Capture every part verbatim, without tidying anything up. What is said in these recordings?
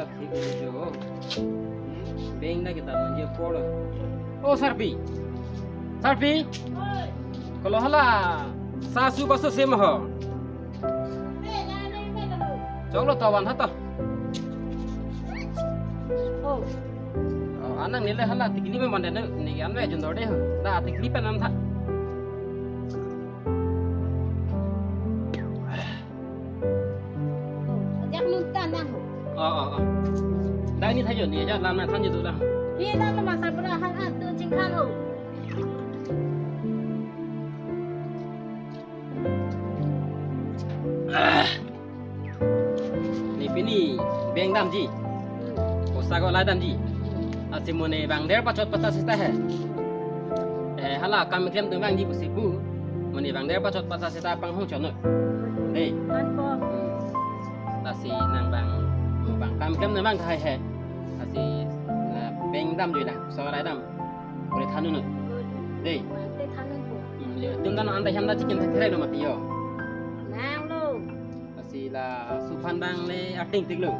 Thik jo. Bank ta kita nangji apor lo. Oh, Sarpi. Sarpi. Kolo hala sasu basu sem ho. Choklo to van tha to. Oh. Oh, anang nile hala tikli me mande ne, ne an ve jun dor de ho. Da tikli pen an tha. Oh, ajak nunta nang ho. Oh, oh, oh. Da ni thajo ni, ajak lam na thanjo tu da. Ni lam na masa pura han an tu chingkhan ho. Ah. Ne pini bank damji. Poisa ko lai damji. Lasi mo ne bang der pachot pachas sita he. Eh, hala kam klemdun vangji pusi pu. Mo ne bang der pachot pachas sita panghong chot noi. Dei. Anpo. Lasi nang bang, mo bang kam klemdun vang tahai he. Lasi na bank damjoi na, poisa ko lai dam. Mo ne than noi. Dei. Te than noi po. Hmm, yo. Tum dan anta hem da chicken thak thai lo mati yo. Nang lo. Lasi laso aphan bang le ating tik lo.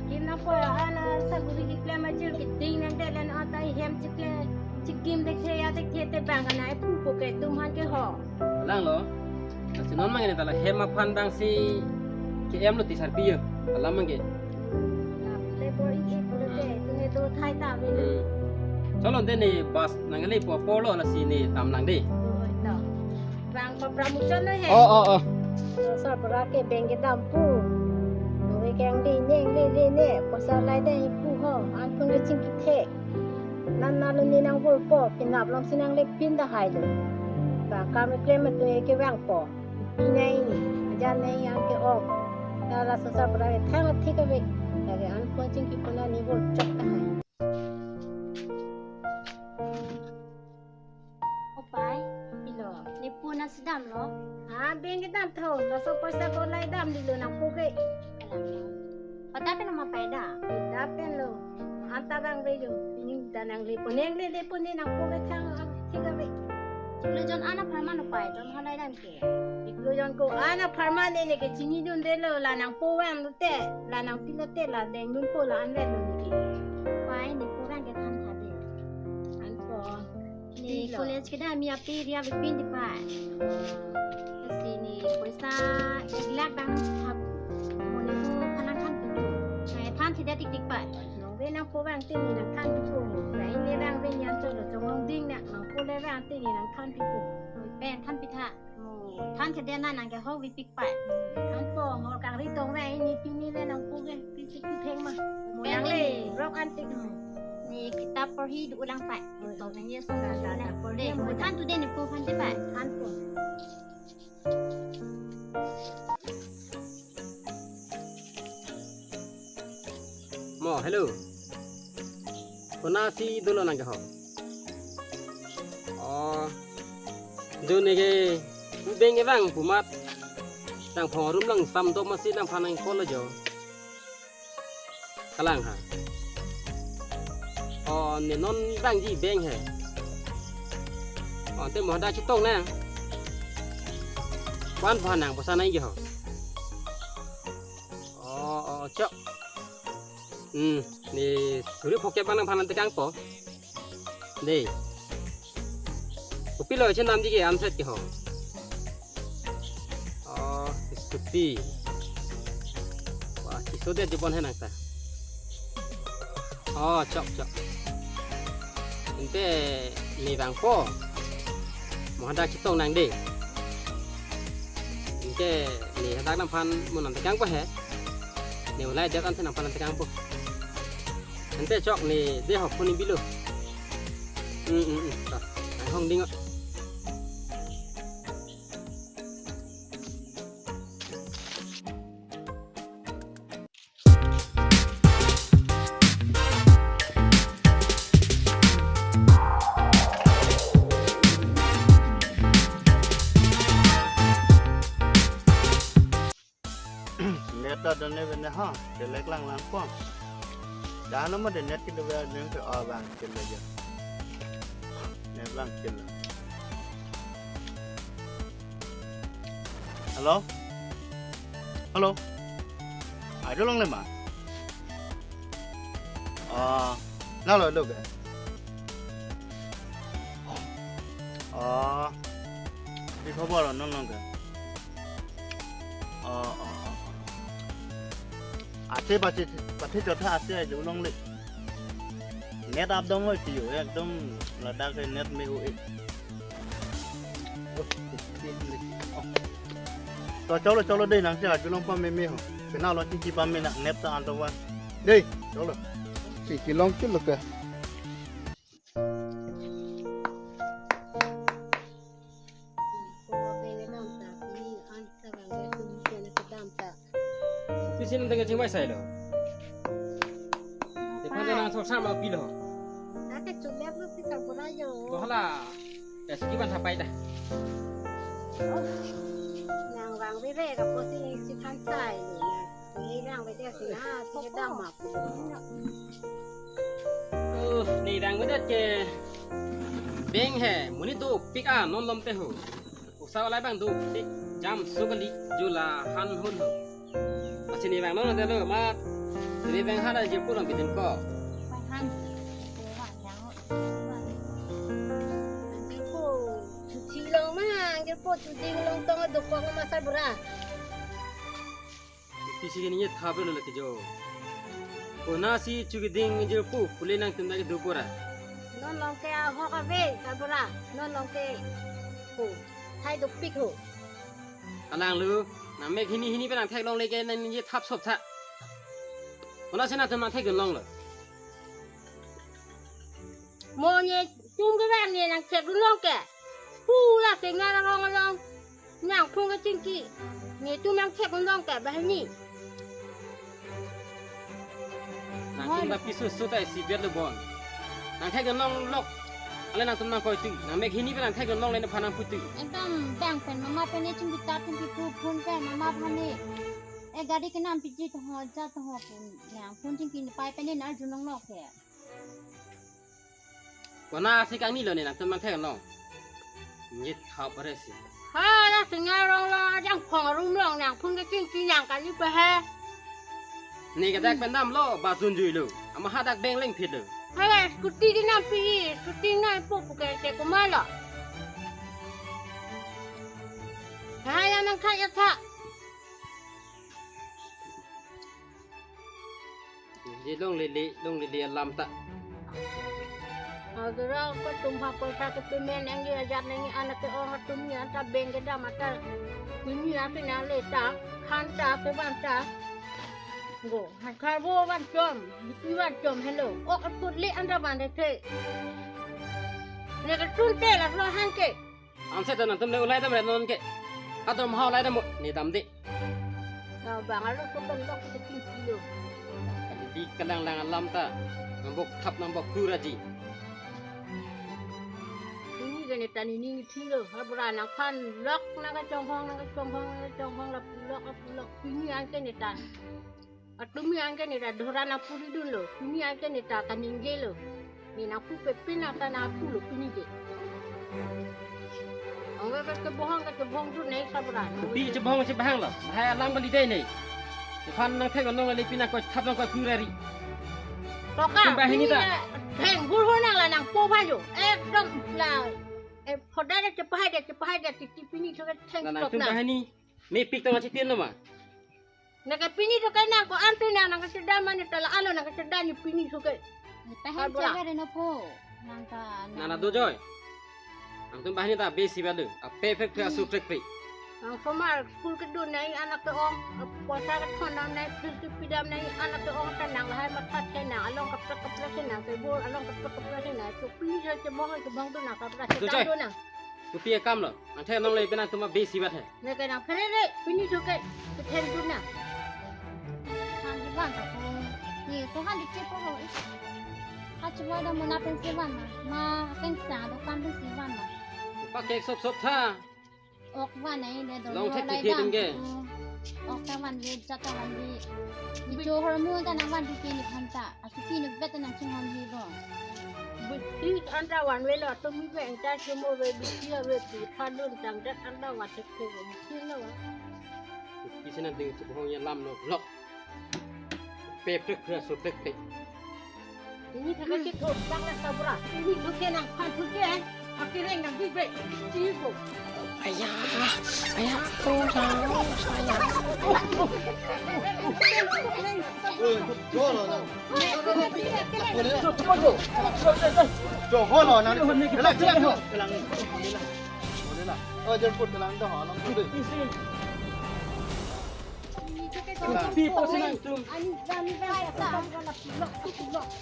Chicken na po ana saguri keklem ajir keding nangdet lan anta hem chicken chicken dekthe ya dekthe te bang kanai pu po ke tum han ke ho. Lang lo. Lasi non mang ne ta la hem aphan bang si ke em lo ti Sarpi yo. Alam mang ke. Labor i e pura te, tu ne do thai ta ve lo. Hmm. Choklo te ne bus nang le po apor lo lasi ne tam nang dei. Oh, to. Bang pa pramuchon lo he. Oh, oh, oh. Sarbura ke bank kedam pu. Nove kang dei neng le le ne, poisa lai dei pu ho, an pun ke chingki the. Nan nalo ne nang bor po, penap long si nang le pin tahai lo. Bang kam klem tu e ke vang po. Pinai ni, ajan nai yang ke ong. Nala sosar pura ke thang thik ave. Lagi an pon chingki pon ani bor chok tahai. Opai, ilo, ne pon nasi dam lo? Ah, bank kedam tho, laso poisa ko lai dam di lo nang po ke. Alam lo. Pada pen nama pai da? Pada pen lo. Anta bang ve jo. Pini ta nang le pon, nang le le pon ne nang po ke thang thik ave. Chiklo jon ana pharman opai, jon halai dam ke. Chiklo jon ko ana pharman ne ne ke chinidunde lo, la nang po vang lo te, la nang pilo te, la dengdun po la an vet lo ne ke. Pai ne po vang ke than tha dei. Anpo. Ne pilo. College kedam mi api ria bipin di pai. Lasi ne poisa ek lakh bang thap. Mo ne po phan nang than tu. Nai than thida tik tik pai. Nong ve nang po vang te ne nang than tu po mo. Nai ne vang ve nian cholo chong ong ding na. Nang po le vang te ne nang than tu po. Pen than pi tha. Mo than ke dia na nang ke ho vi pik pai. Than po mo kang ri tong ve ne pini le nang po ke pi si pi theng ma. Mo pen yang le ne rok an tik mo. Ne kitap porhi du lang pai. Oi, to nang ye so da, da, da, da, por de. Mo than tu de ne po phan te pai. Than po. Mo, hello. Konasi dolo nang ke ho? Oh. Jo ne ke pu bank ke bang pu mat. Nang phong room lang sam do masi nang phan nang call jo. Kalang ha. Oh, ne non bang ji bank he. Oh, te mo da chitong na. Wan phan nang poisa nai jo. Oh, oh, chok. Hmm, ne suri phokep bang nang phan nang tekang po. Dei. Kopilo chendamji ke amset ke ho. Oh, scooty. Wah, kiso dia jepon henang ta. Oh, chok, chok. Ante ne bang po. Mo hadak chitong nang dei. Ante ne hadak nang phan mo nang tekang po he. Ne ulai dia kan nang phan nang tekang po. Ante chok ne de ho phone bilo. Hmm, hmm, hmm. Ta, nang hong ding. Net ta done bene ha, delek lang lang pon. Dano ma de net ke dove dun ke abang ke le ja. Net lang ke le. Hello? Hello? Jolong le ma? Ah, nalo lo ke. Ah, di khobor non non ke. Ah, ah, ah, ah. Ase pache, pache chotha ase ai jolong le. Net up dong oi tiyo, ekdom ladak ke net me ho ek. To cholo cholo dei nang si ajulong pa meme ho. Kena lo chichi pa me na net ta anto wan. Dei, cholo. Si kilong chilo ke. Pisin nang tengah chingmai sai lo. Ipan nang sok sama pilo. Ake chulep lo pi kalpura yo. Dohala. Ya siki ban sapai dah. Nang vang bebe ka posi si than sai lo. Ni vang bebe si na si dam ma. Oh, ni vang bebe ke. Beng he, monit dopik a non lom te ho. Usa walai bang dopik jam sukali jula han hun ho. Asi ni vang non te lo mat. Ni vang hala je pulang bitin ko. Pai han. Jirpo, chuchi long ma, jirpo chuding long tong dokok ma sarbura. Pisi kini ye thap lo lati jo. Kona si chukiding jirpo, pule nangtum dak dupura. Non long ke ahok ave, sarbura. Non long ke. Ko, thai dopik ho. Kalang lo, nang mek hini hini pen nang theklong le ke nang ye thap sop tha. Kona si nangtum nang thekdun long lo. Mo ne tum ke bang ne nang thekdun long ke. Pu la ke ngar arong along. Nang phung ke chingki. Ne tum nang thekdun long ke banghini. Nangtum ta pisu su ta isi biat lo bon. Nang thekdun long lok. Ale nangtum nang koi tu. Nang mek hini pen nang thekdun long le nang phan nang pu tu. Ekdom bang pen mama pen ne chingki ta chingki pu phun pen mama phan ne. E gari ke nam piji to ho ja to ho pen. Nang phun chingki pai pen ne nar junong lok ke. Kona si kangni lo ne nangtum nang thek long. Nyit khap re si. Ha, la singa rong lo, jang khong arum long nang phun ke chingki nang kali pa ha. Ne ke dak pen dam lo, ba jun jui lo. Ama ha dak beng leng phit lo. Ha, scooty di nam pi, scooty nang po pu ke te kuma lo. Ha, ya nang kha ya kha. Di long lili, long lili alam ta. Agra ko tum ha ko sa ke pimen nang ye ajat nang ye anak ke ong atum ni anta beng ke dam ata. Ini api na le ta, han ta ke ban ta. Go, han kar bo ban chom, bipi ban chom hello. Ok aput le anta ban de the. Ne ke tun te la lo han ke. Anse ta nangtum le ulai dam re non ke. Atum ha ulai dam mo, ne dam de. Na bang alo so kan lok sa king kilo. Di kalang lang alam ta. Nang bok thap nang bok tu raji. Ini ke ne tan ini ngi thilo. Habra nang phan lok nang kachonghong nang kachonghong nang kachonghong lap lok lap lok. Ini an ke ne tan. Atumi an ke ne ta dhoran apuri dun lo, pini an ke ne ta kaningje lo. Ne nang pu pe pin ata nang pu lo pini de. Ong ke kebohong ke kebohong dun ne sabra. Pi kebohong si bahang lo. Bahai alam kali de ne. Iphan nang thek nong le pina ko thap nang ko pura ri. Toka. Tum bahini ta. Heng bul ho nang la nang po bhajo. Ekdom la. Eh, phoda de chepahai de chepahai de titi pini thoke theng. Na nang tok tum na. Bahini. Me pik tong achitin lo ma. Neke pini to kai nang ko antu nang nang kesedan mane tala alo nang kesedan ni pini suke. Ni tahan. Habra. Cewek reno po. Nang ka nana do joy. Nangtum bahini ta besi badu. Ape pek pek asu prek prek. Nang somar school kedun nai anak ke ong. Poisa kethon nang nai pil tu pidam nai anak ke ong ta nang lahai matha che nang along keprek keprek che nang tebur along keprek keprek che nang. Tu pini je chebong chebong tu nang keprek che. Do joy. Tu nang. Kopi akam lo. Nang thek nong le pina tuma besi bat he. Neke nang phere re, pini thoke, kethen tu na. Phan di van ta ko. Ni to han di che po ho. Ha che bo da mo na pen se van na. Ma pen sa do kan pen se van na. Pa kek sop sop tha. Ok van ai de do. Long thek lai thek dam ke. Ok ta van di, ja ta van di. Ni cho hor mu ta nang van di ke ni phan ta. Asuki ne vet nang chinghon hi bo. Buti anta van velo, tumi ve anta chumo ve, buti ve, pi thalun tang dat anta van thek thek ve, buti lo. Kisi nang ding chuhong ya lam lo, lok. Pepek kura so pepek. Ini kagak ke thok bang la sabra. Ini lo ke nangphan thu ke. Akhirnya nang bibek. Cibo. Aya, aya, oh, jauh, saya. Jo, holo, nang. Kelang, kelang, kelang. Boleh lah. Oh, jemput kelang dah, alam tu deh. Pi po si nangtum.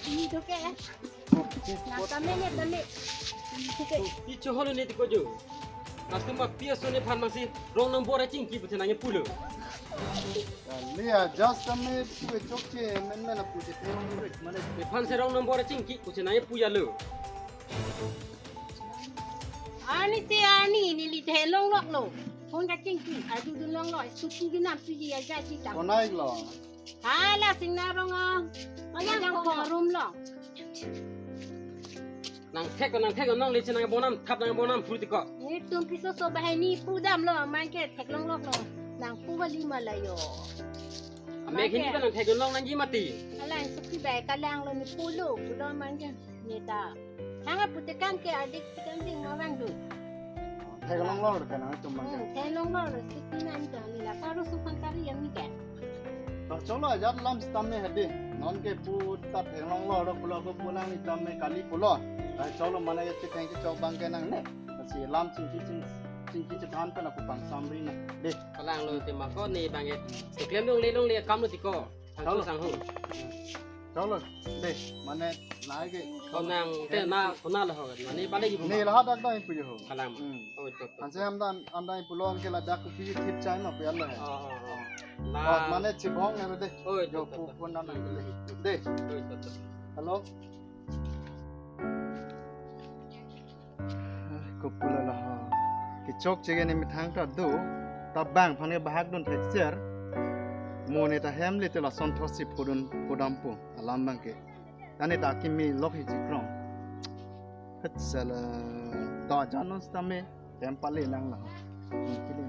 Ini tu ke. Pi cho holo ne ti ko jo. Nangtum ma pi aso nephan masi wrong number achingki pu chenang pulo. Kali ya, just kami pu chokche menmen apu che theng mane. Nephan si wrong number achingki pu chenang pu ya lo. Ani te ani neli theklonglok lo. Phone kachingki, adudun longlo, scooty ginam suji aja chita. Konai lo. Hala sing narong a. Ayang ko room lo. Nangthek ko, nangthek ko, nongle chenang bonam, thap nang bonam phu ti ko. Netum piso so bahai ne pudam lo, man ke theklonglok lo. Nang pu kali ma la yo. Ame khini ko nangtheklong nangji mati. Hala scooty bai kalang lo ne pulo, pulo man ke. Ne ta. Hang apu tekang ke adik tekang ding ma vang do. Theklonglok ke nangtum bang ke. Hmm, theklonglok, scooty nang ta ne la karu sukan kari yang ni ke. To cholo, ajat lam stam me hadi. Non ke pu ta theklonglok pulo ko pulang ni tam me kali pulo. To cholo, mane ke chitheng ke chok bang ke nangne. Si lam chingki ching, chingki chethan pen apu pang samri na. Deh. Kalang lo te ma ko ne bang ke. Teklem longle longle akam lo ti ko. Cholo. Sangho. Cholo, deh, mane nai ke. Konang te na, kona lo ho, mane balik ibu. Ne lahat dak dai pu yo. Kalang. Hmm. Oh, to, to. Anse ham dan andai pulo ke ladak pu thip chai ma pu ya lo. Oh, oh, oh. Oh, mane chibong ne deh. Oh, to, to, to. Jo pu phone dan deh. Oh, to, to. Hello. Ai, kopulo la ha. Kechokche ke ne methang ta do. Ta bang aphan ke bahak dun thekser. Mo ne ta hem le te lason thotsi pudun pudam po. Alam bang ke. Ta ne ta kimi lok hi chikrong. Hetsela. Ta janos ta me. Hem pale lang la ha. Kili.